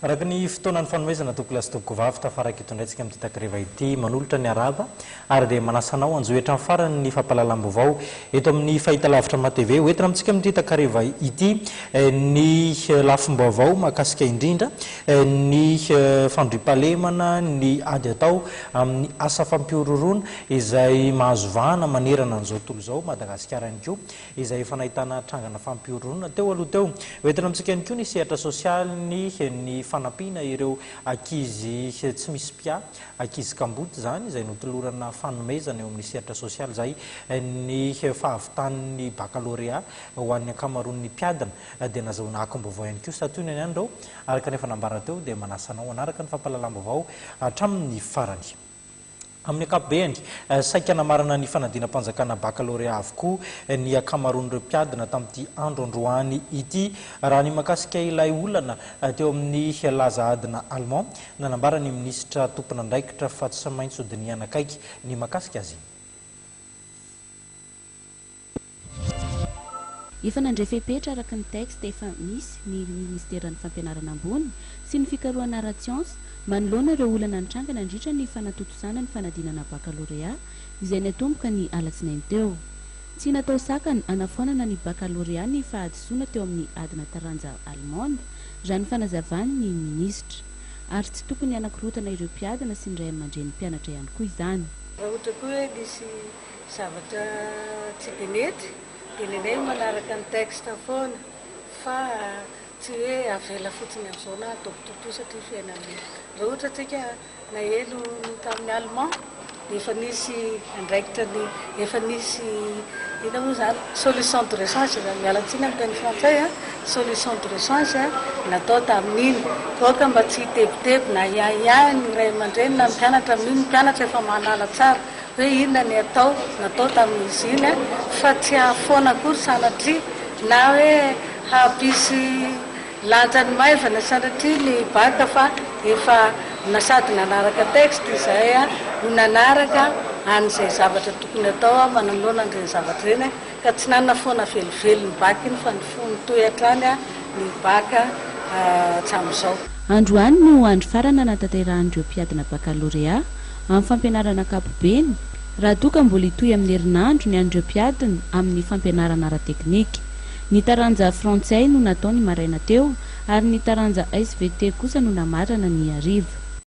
Araka ny fotoana nifanomezana tompokolahy sy tompokovavy, tafaraka eto indray tsika amin'ity takariva ity manolotra ny arahaba ary dia manasa anao hanjohy hatramin'ny farany ny fampahalalam-baovao eto amin'ny fahitalavitra MATV. Ho entina amintsika amin'ity takariva ity ny lafim-baovao mahakasika indrindra ny fandriampahalemana, ny ady atao amin'ny asa fampihorohoroana izay mahazo vahana manerana an'izao tontolo izao, Madagasikara ihany koa. izay efa nahitana trangana fampihorohoroana teo aloha teo. Hoentina amintsika ihany koa ny sehatra sosialy, ny fanampiana ireo ankizy tsy misy mpiahy, ankizy kamboty izany, izay notolorana fanomezana eo amin'ny sehatra sosialy izay ny fahavitan'ny bakalorea ho an'ny ankamaroan'ny mpiadina dia nazahoana akom-baovao ihany koa. Santionany ihany ireo, araka ny efa nambara teo dia manasa anao hanaraka ny fampahalalam-baovao hatramin'ny farany. Amin'ny ankapobeny, saika namarana ny fanadinam-panjakana bakalorea avokoa ny ankamaroan'ireo mpiadina tamin'ity andro androany ity. Raha ny mahakasika ilay olana teo amin'ny laza adina allemand, nanambara ny minisitra tompon'andraikitra fa tsy maintsy hodinihana akaiky ny mahakasika azy iny. Efa nandray fepetra araka ny texte efa misy ny Ministeran'ny Fampianarana Ambony sy ny Fikarohana ara-tsiansa manoloana ireo olana nitranga nandritra ny fanatontosana ny fanadinana bakalorea izay niatomboka ny alatsinainy teo. Tsy natao sakana hanafoanana ny bakalorea ny fahadisoana teo amin'ny adina taranja allemande raha ny fanazavan'ny minisitra. Ary tsy tokony hanakorotana ireo mpiadina sy ny ray aman-drenin'ny mpianatra ihany koa izany. Raha ohatra koa hoe nisy zavatra tsy dia nety dia ny anay manaraka ny texte foana fa tsy hoe avela fotsiny amin'izao na atao kitoatoa satria fiainana io. Raha ohatra tsika naheno tamin'ny allemand dia efa nisy andraikitra ny efa nisy inona moa izany solution de rechange izany, miala tsiny amin'ny teny frantsay a, solution de rechange natao tamin'iny. Aoka mba tsy hitebiteby na hiahiahy ny ray aman-dreny na ny mpianatra amin'iny, ny mpianatra efa mahalala tsara hoe inona ny atao natao tamin'izy iny fa tsy hahafoana akory sanatria na hoe hampisy lanjany maivana sanatria ny bac fa efa na sady nanaraka texte izahay no nanaraka an'izay zavatra tokony atao manoloana an'ireny zavatra ireny ka tsy nanafoana velively ny bac iny fa nitohy hatrany ny bac hatramin'izao. Androany no andro farany nanatanterahan'ireo mpiadina bakalorea amin'ny fampianarana ankapobeny, raha toa ka mbola hitohy amin'ny herinandro ny an'ireo mpiadina amin'ny fampianarana ara-teknika. Ny taranja frantsay no natao ny maraina teo ary ny taranja SVT kosa no namarana ny hariva.